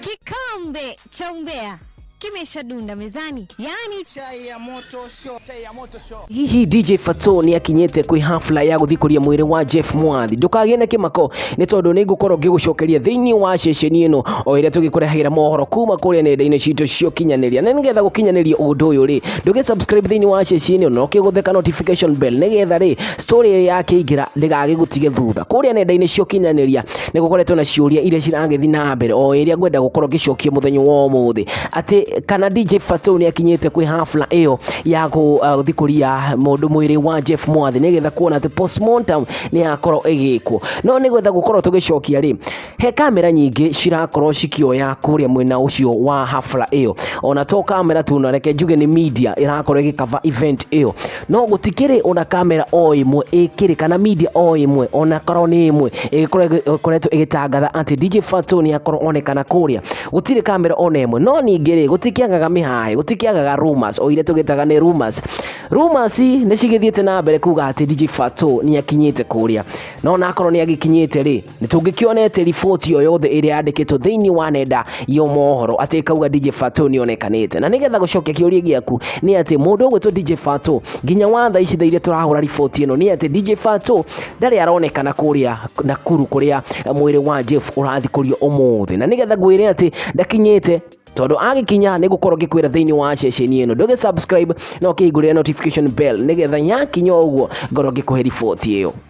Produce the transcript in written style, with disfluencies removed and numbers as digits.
Kikombe cha umbea kimeshadunda mezani, yani Chai ya moto show. Chai ya moto show. Hihi DJ Fatxo nĩ akinyĩte kwĩ hafla ya gũthikũria mwĩrĩ wa Jeff Mwathi? Ndũkagĩe na kĩmako, nĩ tondũ nĩ ngũkorwo ngĩgũcokeria thĩinĩ wa ceceni ĩno o ĩrĩa tũgĩkũrehagĩra mohoro kuma kũrĩa nenda-inĩ citũ cia ũkinyanĩria. Na nĩgetha gũkinyanĩria ũndũ ũyũ rĩ, ndũgĩ subscribe thĩinĩ wa ceceni ĩno na ũkĩgũtheka notification bell, nĩgetha rĩ story ĩrĩa yakĩingĩra ndĩgagĩgũtige thutha. Kũrĩa nenda-inĩ cia ũkinyanĩria nĩ gũkoretwo na ciũria iria ciragĩthiĩ na mbere, o ĩrĩa ngwenda gũkorwo ngĩcokia mũthenya wa ũmũthĩ, atĩ kana DJ Fatxo nĩ akinyĩte kwĩ hafla ĩyo ya gũthikũria mũndũ mwĩrĩ wa Jeff Mwathi, nĩgetha kuona atĩ postmortem nĩ yakorwo ĩgĩkwo. No nĩgetha gũkorwo tũgĩcokia rĩ, he kamera nyingĩ cirakorwo cikĩoya kũrĩa mwena ũcio wa hafla ĩyo. Ona to kamera tu, na reke njuge nĩ media ĩrakorwo ĩgĩcover event ĩyo, no gũtikĩrĩ ona kamera o ĩmwe ĩkĩrĩ kana media o ĩmwe, ona korwo nĩ ĩmwe, ĩgĩkorwo ĩkoretwo ĩgĩtangatha atĩ DJ Fatxo nĩ akorwo onekana kũrĩa. Gũtirĩ kamera ona ĩmwe. No ningĩ rĩ, gũtikĩagaga mĩhaĩ, gũtikĩagaga rumors, o iria tũgĩtaga nĩ rumors. Rumors nĩ cigĩthiĩte na mbere kuga atĩ DJ Fatxo nĩ akinyĩte kũrĩa, no nakorwo nĩ agĩkinyĩte rĩ, nĩ tũngĩkĩonete riboti o yothe ĩrĩa yandĩkĩtwo thĩinĩ wa nenda ya mohoro atĩ ĩkauga DJ Fatxo nĩ onekanĩte. Na nĩgetha gũcokia kĩũria gĩaku, nĩ atĩ mũndũ ũgwĩtwo DJ Fatxo, nginya wa thaa ici, thaa iria tũrahũra riboti ĩno, nĩ atĩ DJ Fatxo ndarĩ aronekana kũrĩa Nakuru kũrĩa mwĩrĩ wa Jeff ũrathikũrio ũmũthĩ. Na nĩgetha ngwĩre atĩ ndakinyĩte, tondũ agĩkinya nĩ gũkorwo ngĩkwĩra thĩinĩ wa ceceni ĩno. Ndũgĩ subscribe na ũkĩhingũrĩra notification bell, nĩgetha yakinya ũguo ngorwo ngĩkũhe riboti ĩyo.